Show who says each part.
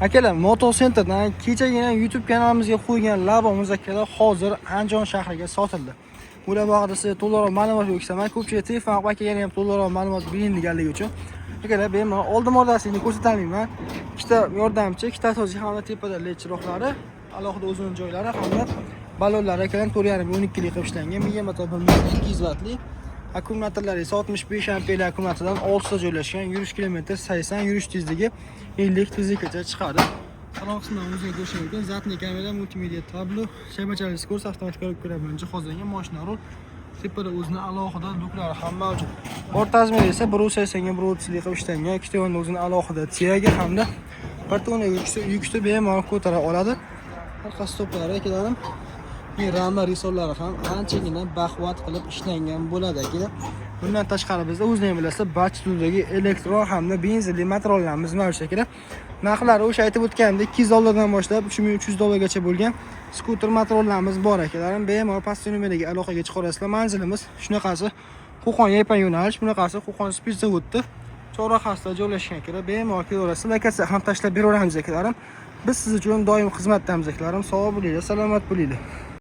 Speaker 1: Akalar, Moto Centerdan kechagina YouTube kanalimizga qo'ygan Labomiz, akalar, hozir Andijon shahriga sotildi. Bular haqida sizga to'liqroq ma'lumot berib, ko'pchilik telefon qilib, "Aka, yana ham to'liqroq ma'lumot bering", deganligi uchun, akalar, bemalol oldin mordasini ko'rsatolmayman. Ikkita yordamchi, ikkita asosiy hamda tepada led chiroqlari, alohida o'zini joylari hamda ballonlari, akalar, 4,5 12 lik qilib ishlangan, miya motor 1200 vatli, akkumulyatorlari esa 65 amperli akkumulyatordan 6 ta joylashgan, yurish kilometr 80, yurish tezligi 50 tezlikgacha chiqadi. Salon qismidan o'ziga ko'rish mumkin. Задний kamera, multimedia tablo, shabachali скорость, avtomatik korobkalar bilan jihozlangan mashina, rul, tepada o'zini alohida luklari ham mavjud. O'rta размер i esa 1.80 ga 1.30 lik qilib ishlangan, ikkita yonida o'zini alohida tiyagi hamda 1 tonna yukni bemalol ko'tara oladi. Orqa stoplari, akalarim, rama risollari ham anchagina baquvvat qilib ishlangan bo'ladi, akalar. Bundan tashqari bizda, o'zingiz ham bilasizlar, barcha turdagi elektron hamda benzinli motorlarimiz mavjud, akalar. Narxlari o'sha aytib o'tganimdek 200 dollardan boshlab 3300 dollargacha bo'lgan skuter motorlarimiz bor, akalarim. Bemalol pastki nomerdagi aloqaga chiqa olasizlar. Manzilimiz shunaqasi Qo'qon Yapan yo'nalish, bunaqasi Qo'qon spirtzavodda chorrahasida joylashgan, akalar. Bemalol kelaverasizlar, lokatsiya ham tashlab beraveramiz, akalarim. Biz siz uchun doim xizmatdamiz, akalarim. Sog' bo'linglar, salomat bo'linglar.